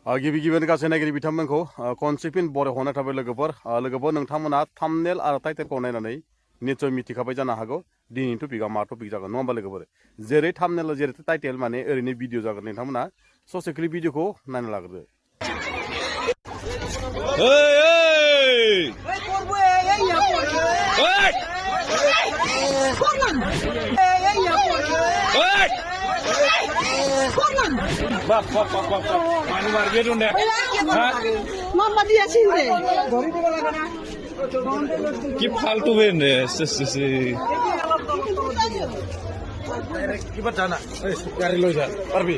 गिबि गिबियावनो गासै नायगिरि बिथांमोनखौ कनसिपिन बराय हरनाय थाबाय लोगोफोर नोंथांमोना थाम्बनेल आरो टाइटेलखौ नायनानै निश्चय मिथिखाबाय जानो हागौ दिनैनि टपिकआ मा टपिक जागोन नङा होमबा लोगोफोर जेरै थाम्बनेल जेरै टाइटेल माने ओरैनो भिडिअ जागोन नोंथांमोना ससे क्लिप भिडिअखौ नायना लाग्रोदो Bak. Manu warga itu ndek. Mama dia sini. Ki फालतू बने से किपर जाना गाड़ी लो जा परबी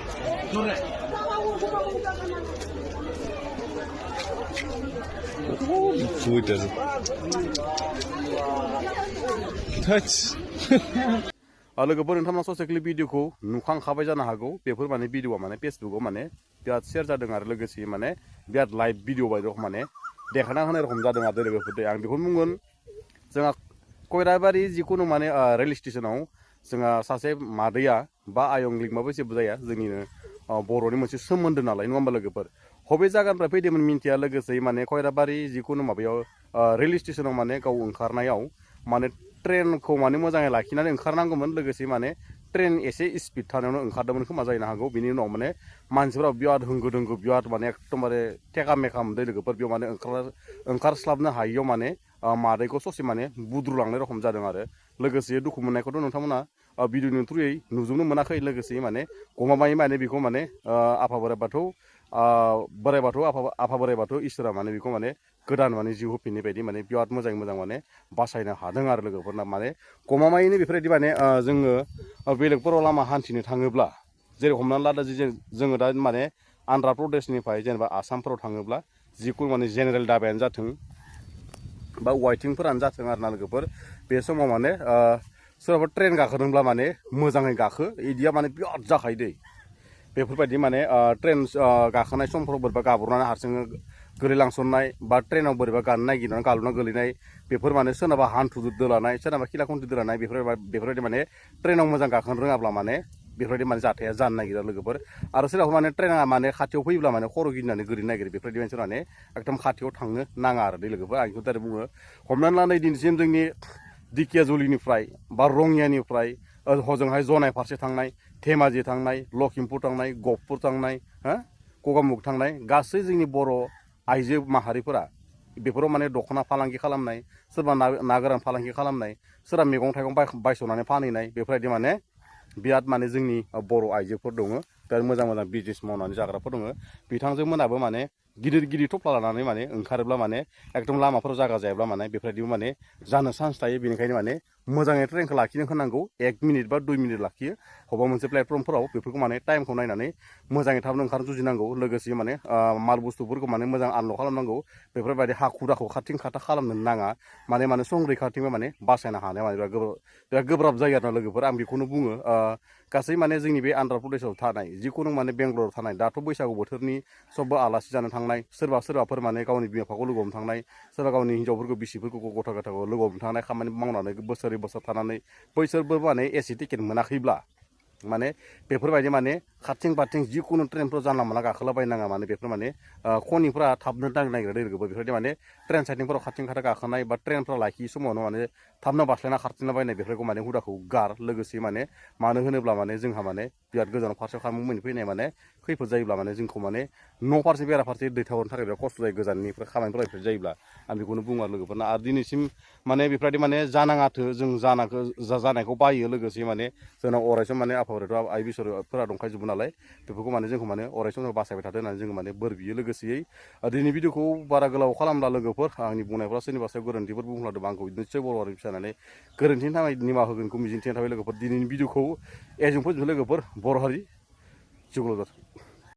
Twitter. Touch. लोगोफोर नोंथांमोना ससे क्लिप भिडिअखौ नुखांखाबाय जानो हागौ बेफोर माने भिडिअआ माने फेसबुकआव माने बिराद शेयार जादों आरो लोगोसे माने बिराद लाइभ भिडिअ बायदि रखम माने देखायना होनाय रखम जादों आरो लोगोफोर आं बेखौनो बुंगोन जोंहा कयराबारि जिखुनु माने रेल स्टेशनाव जोंहा सासे मादैया बा आयं लिंबाबो जेबो जाया जोंनिनो बर'नि मोनसे सोमोन्दो नालाय नङा होमबा लोगोफोर बबे जायगानिफ्राय फैदोंमोन मिन्थिया लोगोसे माने कयराबारि जिखुनु माबायाव रेल स्टेशनाव माने गाव ओंखारनायाव माने ट्रेनखौ माने मोजाङै लाखिनानै ओंखारनांगौमोन लोगोसे माने ट्रेन एसे स्पिड थानायावनो ओंखारदोंमोन खोमा जानो हागौ बिनि उनाव माने मानसिफोरा बिराद होंगो दोंगो बिराद माने एकदमबारे थेका मेका मोनदों लोगोफोर बेयाव माने ओंखारस्लाबनो हायियाव माने मादैखौ ससे माने बुद्रुलांनाय रखम जादों आरो लोगोसे दुखु मोननायखौथ' नोंथांमोना भिडिअनि थ्रुयै नुजोबनो मोनाखै लोगोसे माने गमामायै माने बेखौ माने आफा बोराइ बाथौ आफा बोराइ बाथौ इसोरा माने बेखौ माने गोदान माने जिउ होफिननाय बायदि माने बिराद मोजां माने बासायनो हादों आरो लोगोफोरना माने गमामायैनो बेफोरबायदि माने जोङो बेलेगफोराव लामा हान्थिनो थाङोब्ला जेरै हमनानै लादो जोङो दा माने आन्ध्र प्रदेशनिफ्राय जेनेबा आसामफोराव थाङोब्ला जिकुनु माने जेनेरेल दाबायानो जाथों बा वाइटिंफोरानो जाथों आरो ना लोगोफोर बे समाव माने सोरबा ट्रेन गाखोदोंब्ला माने मोजाङै गाखो इदिया माने बिराद जाखायो दै बेफोरबायदि माने ट्रेन गाखोनाय समफोराव बोरैबा गाब्रनानै हारसिङै गोलैलांसननाय बा ट्रेनाव बोरैबा गानो नागिरनानै गालुना गोलैनाय बेफोर माने सोरनाबा हान्थु दोलानाय सोरनाबा खिला खुन्थि दोलानाय बेफोरबायदि माने ट्रेनाव मोजां गाखोनो रोङाब्ला माने बेफोरबायदि माने जाथाया जानो नागिरो लोगोफोर आरो सोरबाफोर माने ट्रेना माने खाथियाव फैयोब्ला माने खर' गिदिंनानै गोलैनो नागिरो बेफोरबायदि मानसिफोरा माने एकदम खाथियाव थांनो नाङा आरो दै लोगोफोर आं बेखौ दाइरेक्ट बुङो हमनानै ला नै दिनैसिम जोंनि दिकियाजुलिनिफ्राय बा रङियानिफ्राय हजोंहाय जनाय फारसे थांनाय धेमाजि थांनाय लखिमपुर थांनाय गहपुर थांनाय गगामुग थांनाय गासै जोंनि बर' आइजो माहारिफोरा बेफोराव माने दख'ना फालांगि खालामनाय सोरबा ना गोरान फालांगि खालामनाय सोरबा मैगं थाइगं बायस'नानै फानहैनाय बेफोरबायदि माने बिराद माने जोंनि बर' आइजोफोर दङ बिराद मोजां बिजनेस मावनानै जाग्राफोर दङ बिथांजोमोनाबो माने गिदिर थफ्ला लानानै माने ओंखारोब्ला माने एकदम लामाफोराव जागा जायाब्ला माने बेफोरबायदिबो माने जानो चान्स थायो बेनिखायनो माने मोजाङै ट्रेनखौ लाखिनो होनांगौ 1 मिनिट बा 2 मिनिट लाखियो बबेबा मोनसे प्लेटफर्मफोराव बेफोरखौ माने टाइमखौ नायनानै मोजाङै थाबनो ओंखारनो जुजिनांगौ लोगोसे माने माल बुस्थुफोरखौ माने मोजां आनलड खालामनांगौ बेफोरबायदि हाखु दाखु खारथिं खाथा खालामनो नाङा माने संरैखाथिबो माने बासायनो हानाय माने बिराद गोब्राब जायो आरो ना लोगोफोर आं बेखौनो बुङो गासै माने जोंनि बे आन्ध्र प्रदेशआव थानाय जिकुनु माने बेंगलराव थानाय दाथ' बैसागु बोथोरनि सबबो आलासि जानो थांनाय सोरबाफोर माने गावनि बिमा बिफाखौ लोगो हमनो थांनाय सोरबा गावनि हिन्जावफोरखौ बिसिफोरखौ गथ' गथायखौ लोगो हमनो थांनाय खामानि मावनानै बोसोर थानानै बैसोरबो माने एसि टिकेट मोनाखैब्ला माने बेफोरबायदि माने खारथिं बारथिं जिकुनु ट्रेनफ्राव जानला मोनला गाखोलाबायनाङा माने बेफोर माने खनिफ्रा थाबनो दांनो नागिरो लोगोफोर बेफोरबायदि माने ट्रेन साइटिंफोराव खारथिं खाथा गाखोनाय बा ट्रेनफ्राव लाखियै समावनो माने थाबनो बारस्लायना खारथिंला बायनाय बेफोरखौ माने हुदाखौ गार लोगोसे माने मानो होनोब्ला माने जोंहा माने बिराद गोजानाव फारसे खामानि फैनाय माने खैफोद जायोब्ला माने जोंखौ माने न' फारसे बेरा फारसे दैथायहरनो थाखाय बिराद खस्थ' जायो गोजाननिफ्राय खामानिफोरा बेफोर जायोब्ला आं बेखौनो बुङो आरो लोगोफोरना आरो दिनैसिम माने बेफोरबायदि माने जानाङाथो जों जानायखौ बायो लोगोसे माने जोंनाव अरायसम माने आफाफोराथ' आइ बिसरफोरा दंखाजोबो नालाय बेफोरखौ माने जोंखौ माने अरायसम बासायबाय थादों होननानै जोङो माने बोर बियो लोगोसेयै दिनै भिडिअखौ बारा गोलाव खालामला लोगोफोर आंनि बुंनायफ्रा सोरनिबा सायाव गोरोन्थिफोर बुंलादों आंखौ निस्सय बर' हारि फिसानानै गोरोन्थिनि थाखाय निमाहा होगोनखौ मिजिंथिनाय थाबाय लोगोफोर दिनैनि भिडिअखौ एजों फोजोबनो लोगोफोर बर' हारि जुगल'